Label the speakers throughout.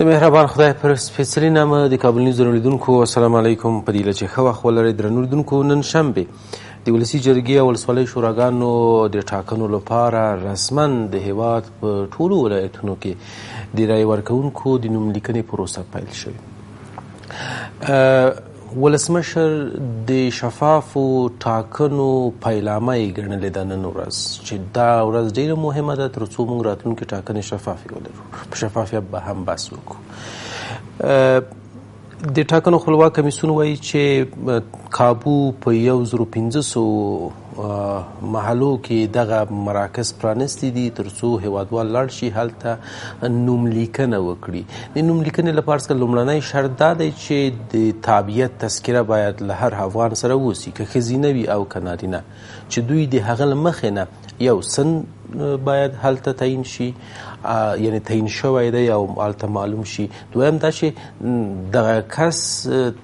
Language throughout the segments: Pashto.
Speaker 1: د مهربان خدای پر سپېڅلي نامه د کابل نیوز درنو لیدونکو السلام علیکم. په دې هیله چې ښه وخت ولرئ. درنو لیدونکو، نن شنبه د ولسي جرګې او ولسوالۍ شوراګانو د ټاکنو لپاره رسما د هیواد په ټولو ولایتونو کې د رای ورکوونکو د نوم لیکنې پروسه پیل شوې. ولسمشر د شفافو ټاکنو پیلامه یې ګڼلې ده نن ورځ، چې دا ورځ ډېره مهمه ده تر څو موږ راتلونکې ټاکنې شفافې ولرو. په شفافیت به هم بحث وکړو. د ټاکنو خپلواک کمیسیون وایي چې کابو په 1500 محلو کې دغه مراکز پرانیستي دي تر څو هیوادوال لاړ شي هلته نوم لیکنه وکړي. د نوم لیکنې لپاره څخه لومړنی شرط دا دی چې د تابعیت تذکره باید له هر افغان سره اوسي، که ښځینه وي او که نارینه، چې دوی د هغه له مخې نه یو سن باید هلته تعیین شي، یعنی تعیین شوی دی او هلته معلوم شي. دویم دا چې دغه کس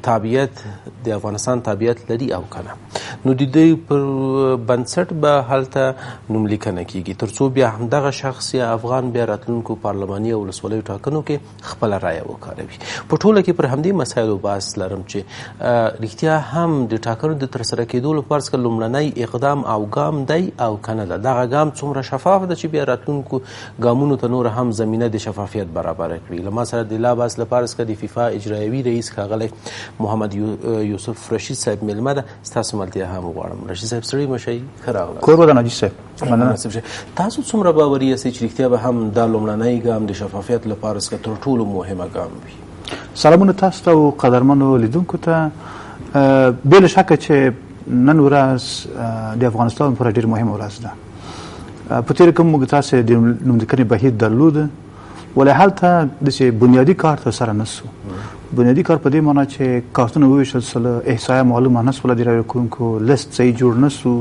Speaker 1: تابعیت د افغانستان تابعیت لري او که نه، نو د دوی پر بنسټ به هلته نوم لیکنه کیږي تر څو بیا همدغه شخص یا افغان بیا راتلونکو پارلماني او ولسوالیو ټاکنو کې خپله رایه وکاروي. په ټوله کې پر همدې مسایلو بحث لرم چې رښتیا هم د ټاکنو د ترسره کېدو لپاره څخه لومړنی اقدام او ګام دی او که نه ده، دغه ګام څومره شفاف ده چې بیا راتلونکو ګامونو ته نور هم زمینه د شفافیت برابره کړي. له ما سره د لا بحث لپاره څخه د فیفا اجرایوي رئیس ښاغلی محمد یوسف رشید صاحب مېلمه ده. ستاسو ملتیا هم غواړم. رشید صاحب، ستړي مه شئ، ښه راغلاست.
Speaker 2: کور ودان حاجي صاحب، مننه.
Speaker 1: تاسو څومره باوري یاستئ چې رښتیا به هم دا لومړنی ګام د شفافیت لپاره څخه تر ټولو مهمه ګام وي؟
Speaker 2: سلامونه تاسو ته او قدرمنو لیدونکو ته. بې له شکه چې نن ورځ د افغانستان لپاره ډېر مهمه ورځ ده. په تېره کې موږ تاسو د نوم لیکنې بهیر درلود، ولې هلته داسې بنیادي کار ترسره نه سو. بنیادي کار په دې معنا چې کارتونه وویشل سول، احصایه معلومه نه سوله، د رای ورکوونکو لست صحیح جوړ نه سو،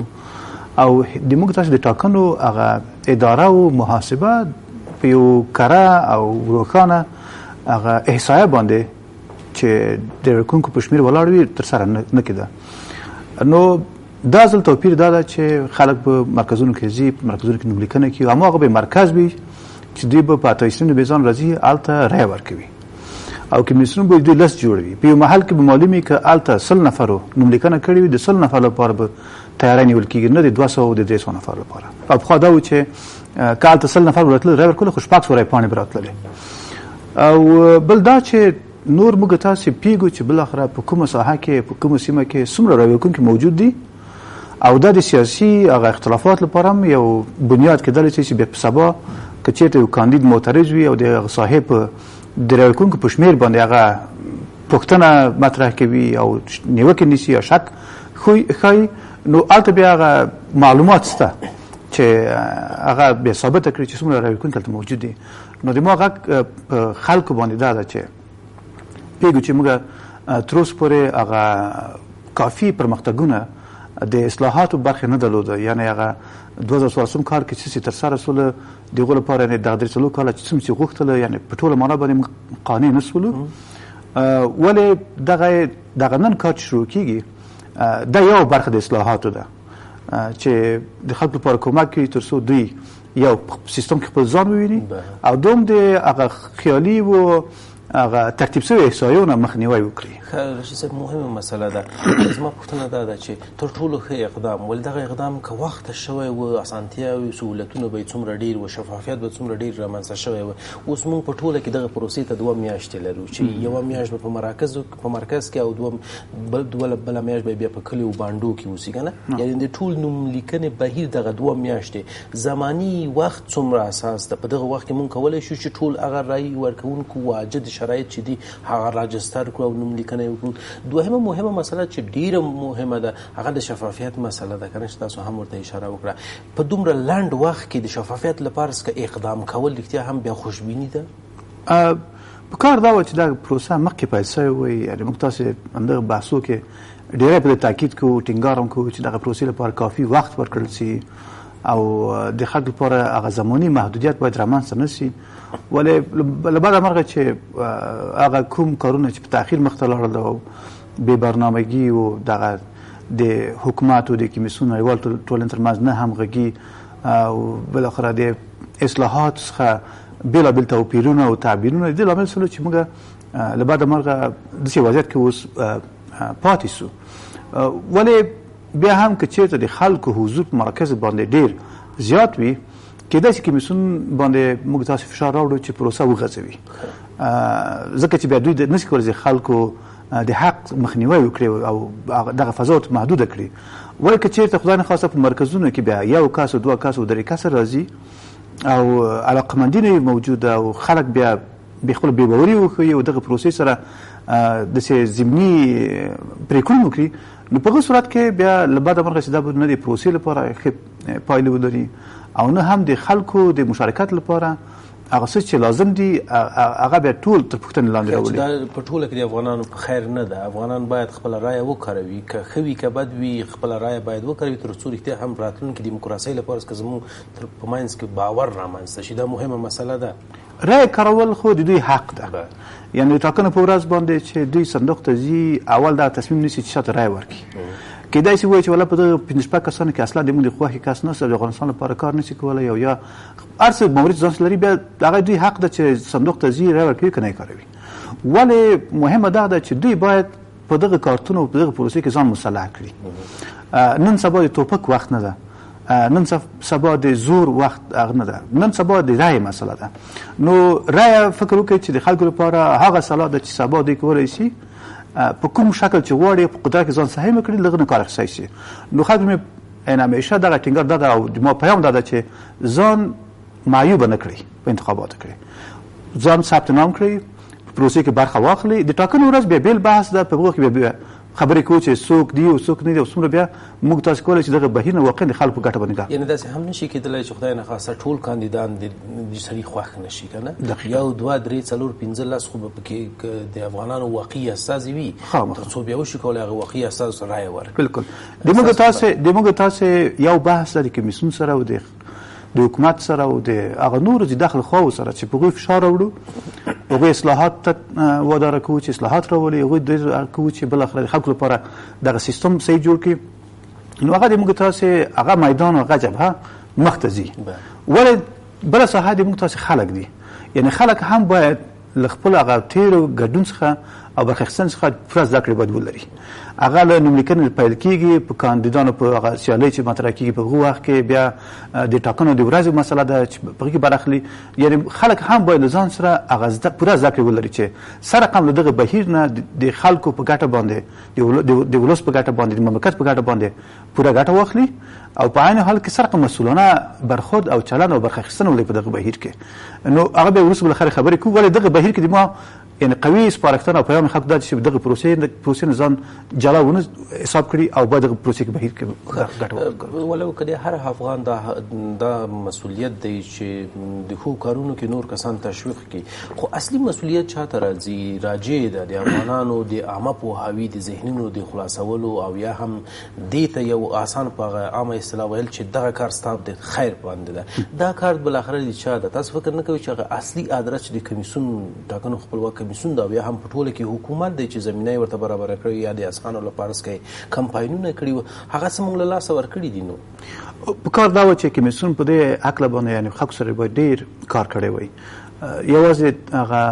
Speaker 2: او د موږ تاسو د ټاکنو هغه اداره او محاسبه په یو کره او روښانه هغه احصایه باندې چې د رای ورکوونکو په شمېر ولاړ وي ترسره نه کېده. نو دا ځل توپیر دا ده چې خلک په مرکزونو کې ځي، په مرکزونو کې نوم لیکنه کوي، هماغه به مرکز وي چې دوی به په 28 میزان راځي هلته رایه ورکوي، او کمیسیون به دوی لست جوړوي. په یو محل کې به معلومي که هلته 100 نفرو نوم لیکنه کړې وي، د 100 نفر لپاره به تیاری نیول کېږي، نه د 200 او د 300 نفر لپاره. او پخوا دا و چې که هلته 100 نفر به راتلل رایه ورکوله، خو 600 رایې پاڼې به راتللې. او بل دا چې نور موږ تاسې پوهېږو چې بالاخره په کومه ساحه کې، په کومه سیمه کې څومره رایه ورکوونکي موجود دي، او دا د سیاسي هغه اختلافات لپاره هم یو بنیاد کېدلی شي چې بیا په سبا که چېرته یو کاندید معترض وي او د هغه ساحې په د رایه ورکوونکو په شمېر باندې هغه پوښتنه مطرح کوي او نیوکې نیسي یا شک ښایي، نو هلته بیا هغه معلومات شته چې هغه بیا ثابته کړي چې څومره رایه ورکوونکي هلته موجود دي. نو د ما غږ په خلکو باندې دا ده چې پوهېږو چې موږ تر اوسه پورې هغه کافي پرمختګونه د اصلاحاتو برخې نه درلوده. یعنې هغه 2014 کال کې چې ترسره سول د هغو لپاره، یعنې دغه 3-4 کاله چې څومره چې غوښتله، یعنې په ټوله معنا باندې موږ قانع نه سولو. ولې دغه نن کار چې شروع کېږي دا یو برخه د اصلاحاتو ده چې د خلکو لپاره کومک کوي تر څو دوی یو سیستم کې خپل ځان وویني، او دوم د هغه خیالي و هغه ترتیب شوی احصایو نه مخنیوی وکړي.
Speaker 1: ښه رشید صاحب، مهمه مسله ده. زما پوښتنه دا ده چې تر ټولو ښه اقدام، ولې دغه اقدام که وخته شوی و، اسانتیاوې سهولتونه به یې څومره ډېر و، شفافیت به څومره ډېر رامنځته شوی و. اوس موږ په ټوله کې دغه پروسې ته 2 میاشتې لرو چې یوه میاشت به په مرکز کې او بله میاشت به بیا په کلیو بانډو کې اوسي، که نه؟ یعنې د ټول نوم لیکنې بهیر دغه 2 میاشتې زماني وخت څومره اساس ده؟ په دغه وخت کې موږ کولی شو چې ټول هغه رای ورکوونکو واجد شرایط چې دي هغه راجستر کړو او نوم لیکنه یې وکړو. دوهمه مهمه مسله چې ډېره مهمه ده هغه د شفافیت مسله ده، که نه چې تاسو هم ورته اشاره وکړه. په دومره لنډ وخت کې د شفافیت لپاره څخه اقدام کول رښتیا هم بیا خوشبیني ده؟
Speaker 2: په کار دا وه چې دا پروسه مخکې پیل شوې وای. یعنې موږ تاسې همدغه بحثو کې ډېری په دې تاکید کوو، ټینګار هم کوو چې دغه پروسې لپاره کافي وخت ورکړل شي او د خلکو لپاره هغه زماني محدودیت باید رامنځته نه شي. ولې له بده مرغه چې هغه کوم کارونه چې په تاخیر مخته لاړل او بې برنامګي او دغه د حکومت او د کمیسیون نړیوال ټولنې ترمنځ نه همغږي او بالاخره د اصلاحات څخه بېلابېل توپیرونه او تعبیرونه د دې لامل شول چې موږ له بده مرغه داسې وضعیت کې اوس پاتې شو. ولې بیا هم که چېرته د خلکو حضور په مراکز باندې ډېر زیات وي، کېدای شي کمیسیون باندې موږ تاسو فشار راوړو چې پروسه وغځوي، ځکه چې بیا دوی نشي کولی چې خلکو د حق مخنیوی وکړي او دغه فضا ورته محدوده کړي. ولې که چېرته خدای نخواسته په مرکزونو کې بیا یو کس او دوه کس او درې کسه راځي او علاقمندي نه موجوده او خلک بیا بې خپل بې باوري وښيي او دغه پروسې سره داسې ضمني پرېکړون وکړي، نو په هغه صورت کې بیا له بده مرغه چې دا به نه د پروسې لپاره ښې پایلې ولري او نه هم د خلکو د مشارکت لپاره هغه څه چې لازم دي هغه بیا ټول تر پوښتنې لاندې راولي.
Speaker 1: دا په ټوله کې د افغانانو په خیر نه ده. افغانان باید خپله رایه وکاروي، که ښه وي که بد وي خپله رایه باید وکاروي، تر څو رښتیا هم راتلونکي دیموکراسۍ لپاره که زموږ تر په منځ کې باور رامنځته شي. دا مهمه مسله ده.
Speaker 2: رایه کارول خو د دوی حق ده، یعنی د ټاکنو په ورځ باندې چې دوی صندوق ته ځي اول دا تصمیم نیسي چې چاته رایه ورکړي. کېدای شي ووایي چې والله په دغه پنځه شپږ کسانو کې اصلا د موږ د خوښې کس نشته، د افغانستان لپاره کار نشي کولی او یا هر څه مورد ځان لري، بیا هغه دوی حق ده چې صندوق ته ځي رایه ورکوي که نه یې کاروي. ولې مهمه دا ده چې دوی باید په دغه کارتونو په دغه پروسې کې ځان مسلح کړي. نن سبا د توپک وخت نه ده، نن سبا د زور وخت هغه نه ده، نن سبا د رایې مسله ده. نو رایه فکر وکړئ چې د خلکو لپاره هغه سلا ده چې سبا دوی کولی شي په کوم شکل چې غواړي په قدرت کې ځان سهیم کړي، له هغه نه کار اخیستی شي. نو خلک مې ان همیشه دغه ټینګار دا ده او د ما پیام دا ده چې ځان معیوبه نه کړئ په انتخاباتو کې، ځان ثبت نام کړئ، په پروسې کې برخه واخلئ. د ټاکنو ورځ بیا بېل بحث ده، په هغو کې بیا خبرې کوو چې څوک دي او څوک نه دي او څومره بیا موږ تاسو کولی چې دغه بهیر نه واقعا د خلکو په ګټه باندې
Speaker 1: یعنی داسې هم نشي کېدلی چې خدای نخواسته ټول کاندیدان د سړي خوښ نه شي، که نه یو دوه درې څلور پنځه لس خو به پکې د افغانانو واقعي استازي وي، تر څو بیا وشي کولی هغه واقعي استازو سره رایه ورکړي.
Speaker 2: بالکل د موږ تاسې یو بحث ده د کمیسیون سره او د حکومت سره او د هغه نورو د داخل خواو سره چې په هغوی فشار راوړو، هغوی اصلاحات ته واداره کوو چې اصلاحات راولي، هغوی دې کوو چې بالاخره د خلکو لپاره دغه سیستم صحیح جوړ کړي. نو هغه د موږ تاسې هغه میدان او هغه جبهه مخته ځي. ولې بله ساحه د موږ تاسې خلک دي، یعنی خلک هم باید له خپل هغه تېرو ګډون څخه او برخه اخیستنې څخه پوره زده کړې باید ولري. هغه له نوملیکنې پیل کېږي، په کاندیدانو په هغه سیالۍ چې مطرح کېږي په هغه وخت کې بیا د ټاکنو د ورځې مسله ده چې په هغې کې برخه اخلي. یعنی خلک هم باید له ځان سره هغه پوره زده کړې ولري چې سره رقم له دغه بهیر نه د خلکو په ګټه باندې، د ولس په ګټه باندې، د مملکت په ګټه باندې پوره ګټه واخلي او په عین حال کې سره رقم مسؤلانه برخورد او چلند او برخه اخیستنه ولري په دغه بهیر کې. نو هغه بیا وروسته بالاخره خبرې کوو. ولې دغه بهیر کې د ما یعنی قوي سپارښتنه او پیام خلکو دا چې دغه پروسې نه ځان جلا ونه حساب کړي او باید دغه پروسې کې بهیر کې ګټه واخلي.
Speaker 1: ولو که د هر افغان دا مسؤلیت دی چې د ښو کارونو کې نور کسان تشویق کړي، خو اصلي مسؤلیت چاته راځي؟ راجع ده د افغانانو د عامه پوهاوي د ذهنونو د خلاصولو او یا هم دې ته یو آسان په هغه عامه اصطلاح ویل چې دغه کار ستا د خیر باندې ده، دا کار بالاخره د چا ده؟ تاسو فکر نه کوئ چې هغه اصلي ادرس چې د کمیسیون ټاکنو خپلواک کمیسیون ده او یا هم په ټوله کې حکومت دی چې زمینه یې ورته برابره کړې یا د اسانو لپاره څه کمپاینونه کړي وو، هغه څه موږ له لاسه ورکړي دي؟ نو
Speaker 2: په کار دا وه چې کمیسیون په دې هکله باندې یعنی خلکو سره باید ډېر کار کړی وای. یوازې هغه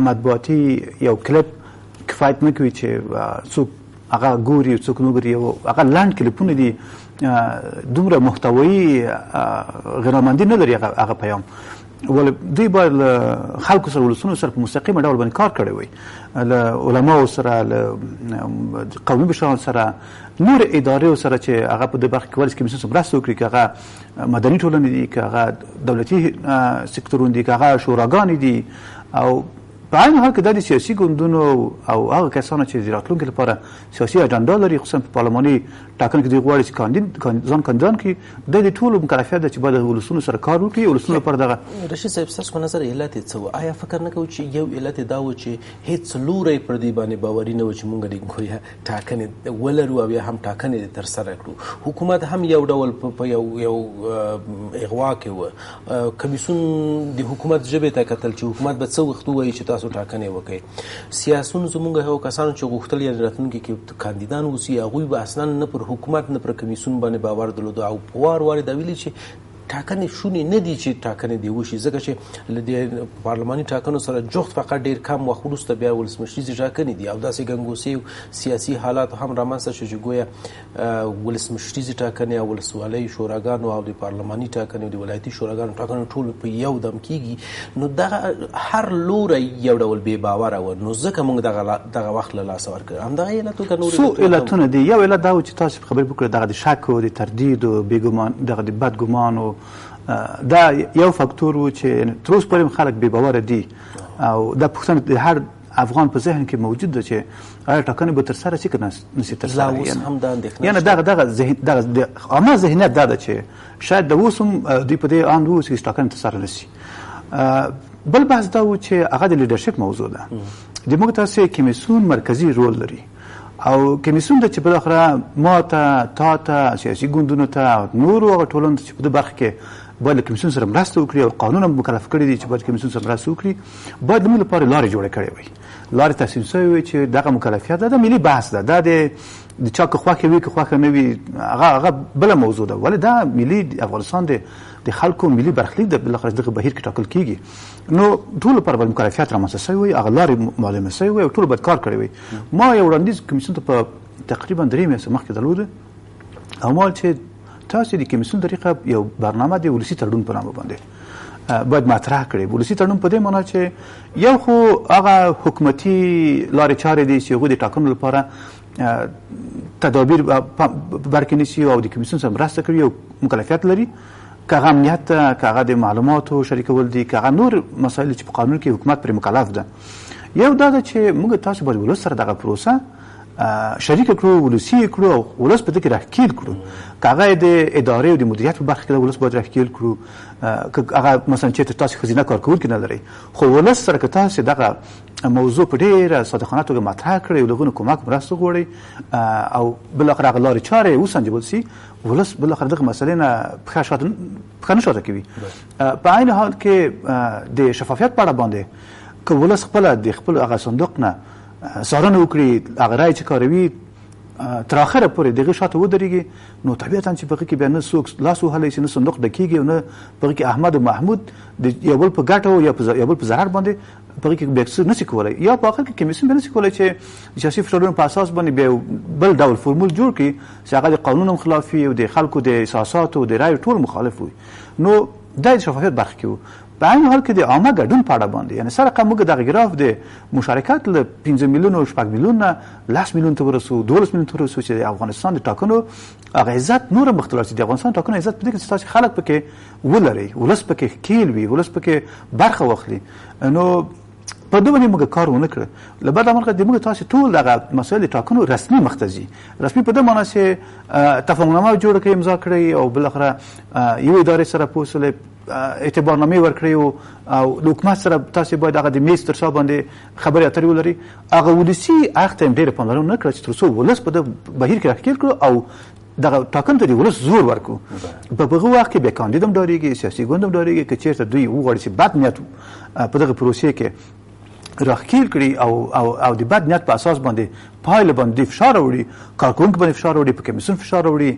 Speaker 2: مطبوعاتي یو کلپ کفایت نه کوي چې څوک هغه ګوري او څوک نه ګوري. یو هغه لنډ کلیپونه دي، دومره محتوایي غنامندي نه لري هغه پیام. ولې دوی باید له خلکو سره ولسونو سره په مستقیم ډول باندې کار کړی وای، له علماو سره، له قومي مشرانو سره، نور ادارې سره چې هغه په دې برخه کې کولی شي کمیسیون سره مرسته وکړي، که هغه مدني ټولنې دي، که هغه دولتي سکتورونه دي، که هغه شوراګانې دي. او په عین حال کې دا د سیاسي ګوندونو او هغه کسانو چې د راتلونکي لپاره سیاسي اجنډا لري، خصوصا په پارلماني ټاکنو کې دوی غواړي چې ځان کاندیدان کړي، دا د ټولو مکلفیت ده چې باید ولسونو سره کار وکړي. ولسونو لپاره دغه
Speaker 1: رشید صاحب ستاسو په نظر علت یې څه و؟ آیا فکر نه کوئ چې یو علت یې دا و چې هیڅ لوری پر دې باندې باوري نه و چې موږ د ګویا ټاکنې ولرو او یا هم ټاکنې دې ترسره کړو؟ حکومت هم یو ډول په یو یو اغوا کې و، کمیسیون د حکومت ژبې ته کتل چې حکومت به څه وخت ووایي چې تاسو ټاکنې وکړئ. سیاسیون زموږ هغو کسانو چې غوښتل یې راتلونکي کې کاندیدان اوسي، هغوی به اصلا نه پر حکومت نه پر کمیسیون باندې باور درلود او په وار وار یې دا ویلي چې ټاکنې شونې نه دي چې ټاکنې دې وشي، ځکه چې له دې پارلماني ټاکنو سره جوخت فقط ډېر کم وخت وروسته بیا ولسمشریزې ټاکنې دي او داسې ګنګوسې سیاسي حالات هم رامنځته شو چې ګویا ولسمشریزې ټاکنې او ولسوالۍ شوراګانو او د پارلماني ټاکنې او د ولایتي شوراګانو ټاکنې ټول په یو دم کیږي. نو دغه هر لوری یو ډول بې باوره و، نو ځکه موږ دغه وخت له لاسه ورکړ. همدغه علتونه که نور
Speaker 2: څو علتونه دي. یو علت دا و چې تاسو خبرې وکړې، دغه د شک او د تردید او بېګمان، دغه د بدګمان او دا یو فاکتور و چې تر اوسه پورې خلک بې باوره دي او دا پوښتنه د هر افغان په ذهن کې موجود ده چې آیا ټاکنې به ترسره شي که نه شي ترسره.
Speaker 1: اوس هم دا اندېښنه
Speaker 2: یعنې دغه دغه ذهن دغه د عامه ذهنیت دا ده چې شاید د اوس هم دوی په دې اند واوسي چې ټاکنې ترسره نه شي. بل بحث دا و چې هغه د لیډرشپ موضوع ده. د موږ تاسې کمیسیون مرکزي رول لري او کمیسیون ده چې بالاخره ما ته، تا ته، سیاسي ګوندونو ته او نورو هغه ټولنو ته چې په دې برخه کې باید له کمیسیون سره مرسته وکړي او قانون هم مکلف کړی دی چې باید کمیسیون سره مرسته وکړي، باید موږ لپاره لارې جوړې کړې وي، لارې تصمیم شوې وي چې دغه مکلفیت ده، دا ملي بحث ده، دا د چا که خوښه وي که خوښه نه وي هغه بله موضوع ده، ولې دا ملي افغانستان د خلکو ملي برخلیک ده، بالاخره دغه بهیر کې ټاکل کیږي. نو ټول لپاره باید مکلفیت رامنځته شوی وي، هغه لارې معلومې شوې وي او ټول باید کار کړی وي. ما یو وړاندیز کمیسیون ته په تقریبا 3 میاشتې مخکې درلود او ما چې تاسو د کمیسیون طریقه یو برنامه د ولسي تړون په نامه باندې باید مطرح کړئ. ولسي تړون په دې معنا چې یو خو هغه حکومتي لارې چارې دي چې هغوی د ټاکنو لپاره تدابیر بر کې نیسي او د کمیسیون سره مرسته کوي او مکلفیت لري، که هغه امنیت ده، که هغه د معلوماتو شریکول دي، که هغه نور مسایل چې په قانون کې حکومت پرې مکلف ده. یو دا ده چې موږ تاسو باید ولس سره دغه پروسه شریک کړو، ولسي یې کړو او ولس په دې کې راښکېل کړو. که هغه د ادارې او د مدیریت په برخه کې ولس باید راښکېل کړو، که هغه مثلا چېرته تاسو ښځینه کارکوونکي نه لرئ، خو ولس سره که تاسو دغه موضوع په ډېره صادقانه توګه مطرح کړئ او له هغو نه کومک مرسته وغواړئ او بالاخره هغه لارې چارې وسنجول سي، ولس بالاخره دغه مسئلې نه پښه نه شاته کوي. په عین حال کې د شفافیت په اړه باندې که ولس خپله د خپل هغه صندوق نه څارنه وکړي، هغه رایې چې کاروي تر اخره پورې د هغې شاته ودرېږي، نو طبیعتاً چې په هغه کې بیا نه څوک لاس وهلی شي، نه صندوق ډکېږي او نه په هغه کې احمد او محمود د یو بل په ګټه او یو بل په ضرر باندې په هغه کې بیا څه نه شي کولی. یا په اخر کې کمیسیون بیا نه شي کولی چې د سیاسي فشارونو په اساس باندې بیا بل ډول فورمول جوړ کړي چې هغه د قانون هم خلاف وي او د خلکو د احساساتو او د رایو ټول مخالف وي. نو دا د شفافیت برخه کې و. په عین حال کې د عامه ګډون په اړه باندې یعنې سرقه موږ دغه ګراف د مشارکت له 5 میلیونو 6 میلیون نه 10 میلیون ته ورسو، 12 میلیون ته ورسو چې د افغانستان د ټاکنو هغه عزت نور هم مخته لاړ شي. د افغانستان ټاکنو عزت په دې کې چې تاسو خلک پکې ولرئ، ولس پکې ښکېل وي، ولس پکې برخه واخلي. نو په دې باندې موږ کار ونه کړ. له بده مرغه د موږ تاسو ټول دغه مسایل د ټاکنو رسمي مخته ځي. رسمي په دې معنا چې تفاهمنامه جوړه کړئ، امضا کړئ او بالاخره یو ادارې سره پوه شولئ، اعتبارنامې ورکړئ او له حکومت سره تاسو باید هغه د میز تر شا باندې خبرې اترې ولرئ. هغه ولسي اړخ ته یې ډېره پاملرنه نه کړه چې تر څو ولس په دې بهیر کې راښکېل کړو او دغه ټاکنو ته د ولس زور ورکړو. په هغه وخت کې بیا کاندید هم ډارېږي، سیاسي ګوند هم ډارېږي که چېرته دوی وغواړي چې بد نیت په دغه پروسې کې راښکېل کړي او او او د بد نیت په اساس باندې پایله باندې دوی فشار راوړي، کارکوونکو باندې فشار راوړي، په کمیسیون فشار راوړي،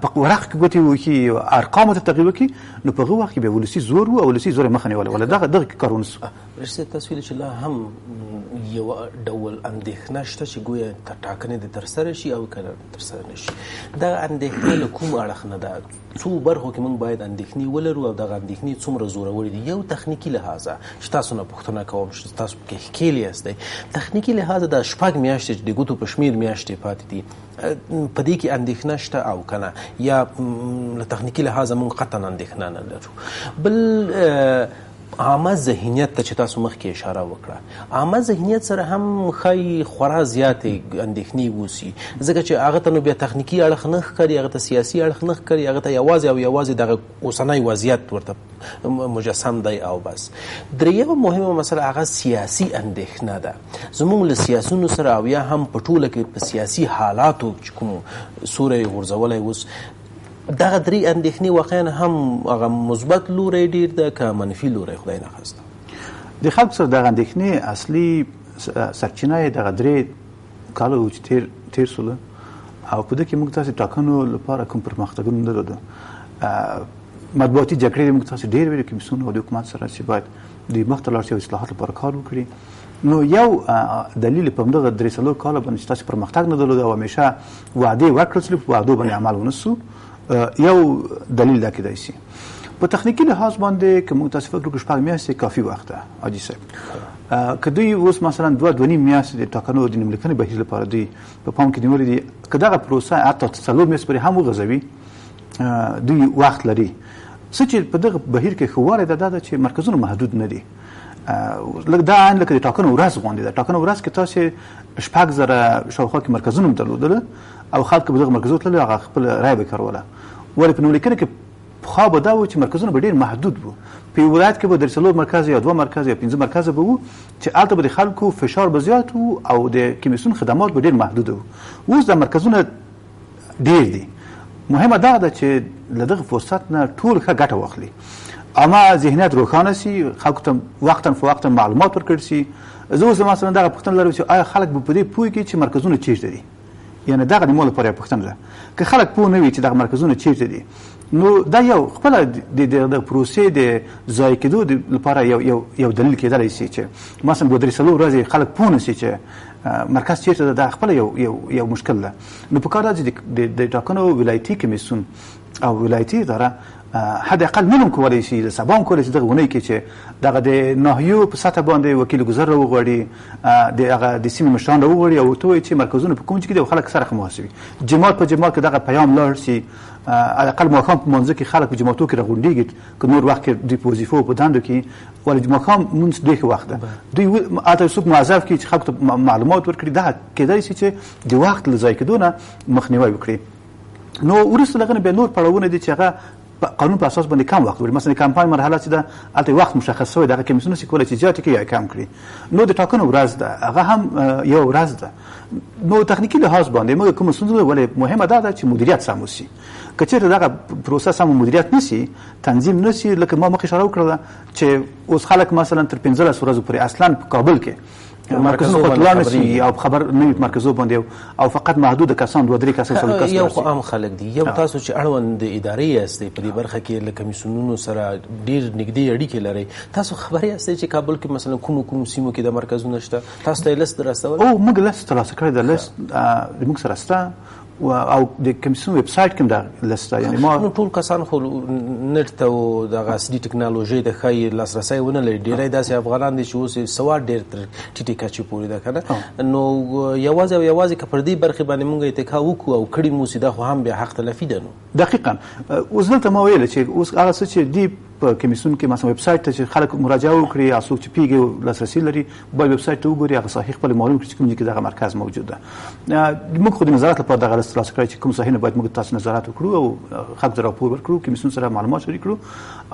Speaker 2: په ورق کې ګوتې ووهي، ارقامو ته تغییر وکړي، نو په هغه وخت کې بیا ولسي زور و او ولسي زور یې مخه نیولې وه. دغه دغه کار ونه شو.
Speaker 1: رشید تاسو ویل چې لا هم یو ډول اندېښنه شته چې ګویا ټاکنې دې ترسره شي او که ترسره نه شي. دغه اندېښنه له کوم اړخ نه ده؟ څو برخو کې موږ باید اندېښنې ولرو او دغه اندېښنې څومره زورورې دي؟ یو تخنیکي لحاظه چې تاسو نه پوښتنه کوم چې تاسو پکې ښکېل یاستئ، تخنیکي لحاظه دا 6 میاشتې چې د ګوتو په شمېر میاشتې پاتې دي، په دې کې اندېښنه شته او که نه، یا له تخنیکي لحاظه موږ قطعا اندېښنه نه لرو؟ بل عامه ذهنیت ته چې تاسو مخکې اشاره وکړه، عامه ذهنیت سره هم ښایي خورا زیاتې اندېښنې اوسي، ځکه چې هغه ته نو بیا تخنیکي اړخ نه ښکاري، هغه ته سیاسي اړخ نه ښکاري، هغه ته یوازې او یوازې دغه اوسنی وضعیت ورته مجسم دی او بس. درېیمه مهمه مسله هغه سیاسي اندېښنه ده. زموږ له سیاسیونو سره او یا هم په ټوله کې په سیاسي حالاتو چې کوم سوری غورځولی اوس، دغه درې اندېښنې واقعا هم هغه مثبت لوری ډېر ده که منفي لوری؟ خدای نخواسته
Speaker 2: د خلکو سره دغه اندېښنې اصلي سرچینه یې دغه 3 کاله وو چې تېر شول او په دې کې موږ تاسې ټاکنو لپاره کوم پرمختګونه نه درلودل. مطبوعاتي جګړې موږ تاسو ډېر ویلي کمیسیون او د حکومت سره چې باید دوی مخته لاړ شي او اصلاحات لپاره کار وکړي. نو یو دلیل په همدغه 3-4 کاله باندې چې تاسو پرمختګ نه درلود او همیشه وعدې ورکړل شوې، په وعدو باندې عمل ونه شو، یو دلیل دا کېدای شي. په تخنیکي لحاظ باندې که موږ تاسو فکر وکړو 6 میاشتې کافي وخت ده حاجي صاحب. که دوی اوس مثلا 2-2.5 میاشتې د ټاکنو د نوملیکنې بهیر لپاره دوی په پام کې نیولې دي، که دغه پروسه حتی 4 میاشتې پورې هم وغځوي، دوی وخت لري. څه چې په دغه بهیر کې ښه والی ده دا ده چې مرکزونه محدود نه دي. لږ دا عین لکه د ټاکنو ورځ غوندې ده. ټاکنو ورځ کې تاسې 6,000 شاوخوا کې مرکزونه هم درلودل او خلک به دغه مرکزونو تلل، هغه خپل رایه به کاروله. ولې په نوملیکنه کې پخوا به دا و چې مرکزونه به ډېر محدود وو. په یو ولایت کې به 3-4 مرکز یا 2 مرکز یا 5 مرکز به وو چې هلته به د خلکو فشار به زیات وو او د کمیسیون خدمات به ډېر محدود وو. اوس دا مرکزونه ډېر دي. مهمه دا ده چې له دغه فرصت نه ټول ښه ګټه واخلي، اما ذهنیت روښانه سي، خلکو ته وقتا فوقتا معلومات ورکړل سي. زه اوس مثلا دغه پوښتنه لرم چې آیا خلک به په دې پوه کړي چې مرکزونه چیرته دي؟ یعنی دغه د مو لپاره یو پوښتنه ده. که خلک پوه نه وي چې دغه مرکزونه چیرته دي، نو دا یو خپله د پروسې د ضایع کېدو لپاره یو دلیل کېدلی سي چې مثلا 2-3-4 ورځې خلک پوه نه سي چې مرکز چیرته ده، دا خپله یو مشکل ده. نو په کار ده چې د ټاکنو ولایتي کمیسیون او ولایتي اداره حداقل نن هم کولی شي، د سبا هم کولی شي دغه اونۍ کې چې دغه د ناحیو په سطح باندې وکیل ګذر راوغواړي، د هغه د سیمې مشران راوغواړي او ورته ووایي چې مرکزونه په کوم ځای کې دي او خلک سره محاسبي. جماعت په جماعت کې دغه پیام لاړ شي. حداقل ماښام په مانځه کې خلک په جوماتو کې راغونډېږي، که نور وخت کې دوی په وظیفو په دندو کې، ولې ماښام مونځ ډېر ښه وخت ده. دوی حتی څوک موظف کړي چې خلکو ته معلومات ورکړي، دا کېدای شي چې د وخت له ضایع کېدو نه مخنیوی وکړي. نو وروسته له هغه نه بیا نور پړاوونه دي چې هغه قانون په اساس باندې کم وخت وړي. مثلا کمپاین مرحله چې ده هلته وخت مشخص شوی، دغه کمیسیون نشي کولی چې زیات کړي یا کم کړي. نو د ټاکنو ورځ ده، هغه هم یو ورځ ده. نو تخنیکي لحاظ باندې موږ کومه ستونزه نه، ولې مهمه دا ده چې مدیریت سم وشي. که چېرته دغه پروسه سم مدیریت نه شي، تنظیم نه شي، لکه ما مخکې اشاره وکړله چې اوس خلک مثلا تر 15 ورځو پورې اصلا په کابل کې مرکزونو خو لاړ نه شي او خبر نه وي مرکزو باندې او فقط محدود کسان 2-3 کسان 4 کسان.
Speaker 1: یو خو عام خلک دي، یو تاسو چې اړوند ادارې یاستئ په دې برخه کې له کمیسیونونو سره ډېر نږدې اړیکې لرئ، تاسو خبر یاستئ چې کابل کې مثلا کومو کومو سیمو کې د مرکزونه شته؟ تاسو ته یې لست راستولی؟
Speaker 2: او موږ لست ترلاسه کړی ده، لست موږ سره شته او د کمیسیون ویب سایټ کې هم دا لست ده. یعنی ما
Speaker 1: نو ټول کسان خو نت ته او دغه عصري ټکنالوژۍ ته ښایي لاسرسی ونه لري. ډېری داسې افغانان دي چې اوس یې سواد ډېر تر ټیټې کچې پورې ده که نه؟ نو یوازې او یوازې که پر دې برخې باندې موږ اتکا وکړو او کړي مو سي، دا خو هم بیا حق تلفي ده. نو
Speaker 2: دقیقا اوس دلته ما ویل چې اوس هغه څه چې دي په کمیسیون کې مثلا ویب سایټ ته چې خلک مراجعه وکړي یا څوک چې پیږي لاسرسی لري باید ویب سایټ ته وګوري، هغه ساحې خپل معلوم کړي چې کوم ځای کې دغه مرکز موجود ده. موږ خو د نظارت لپاره دغه لست ترلاسه کړی چې کوم ساحې نه باید موږ تاسو نظارت وکړو او خلکو ته راپور ورکړو، کمیسیون سره معلومات شریک کړو.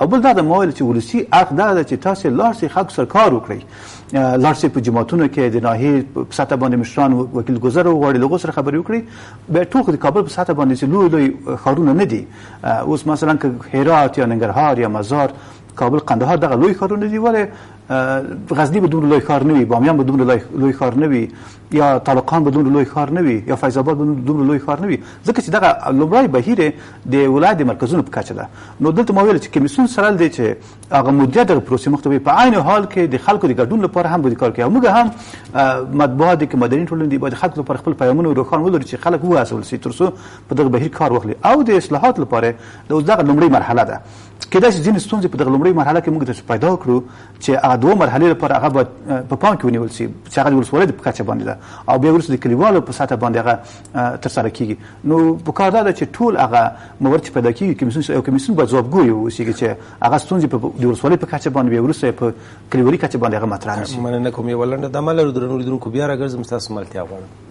Speaker 2: او بل دا ده ما ویل چې ولسي اړخ دا ده چې تاسو لاړ شئ خلکو سره کار وکړئ، لاړ شئ په جوماتونو کې د ناحیې په سطح باندې مشران وکیل ګذر وغواړي، له هغو سره خبرې وکړي. بیا ټول خو د کابل په سطح باندې چې لوی لوی ښارونه نه دي، اوس مثلا که هرات یا ننګرهار یا مزار، کابل، قندهار دغه لوی ښارونه دي، ولې غزني به دومره لوی ښار نه وي، بامیان به دومره لوی ښار نه وي، یا تالقان به دومره لوی ښار نه وي، یا فیض آباد به دومره لوی ښار نه وي، ځکه چې دغه لومړی بهیر د ولایت د مرکزونو په کچه ده. نو دلته ما ویل چې کمیسیون سره دی چې هغه مدیریت دغه پروسې مخته وي، په عین حال کې د خلکو د ګډون لپاره هم باید کار کوي. او موږ هم مطبوعات دي که مدني ټولنې دي باید خلکو لپاره خپل پیامونه روښان ولري چې خلک وهڅول شي تر څو په دغه بهیر کار واخلي. او د اصلاحات لپاره د اوس دغه لومړۍ مرحله ده. کېدای شي ځینې ستونزې په دغه لومړۍ مرحله کې موږ داسې پیدا کړو چې هغه دوه مرحلې لپاره هغه باید په پام کې ونیول شي چې هغه د ولسوالۍ په کچه باندې ده او بیا وروسته د کلیوالو په سطح باندې هغه ترسره کېږي. نو په کار دا ده چې ټول هغه موارد چې پیدا کېږي کمیسیون یو کمیسیون باید ځوابګوی واوسېږي چې هغه ستونزې په د ولسوالۍ په کچه باندې بیا وروسته په کلیوالي کچه باندې هغه مطرح نه شي.
Speaker 1: مننه کوم. یوه لنډه دمه لرو، درنو لیدونکو بیا راګرځم، ستاسو ملتیا غواړم.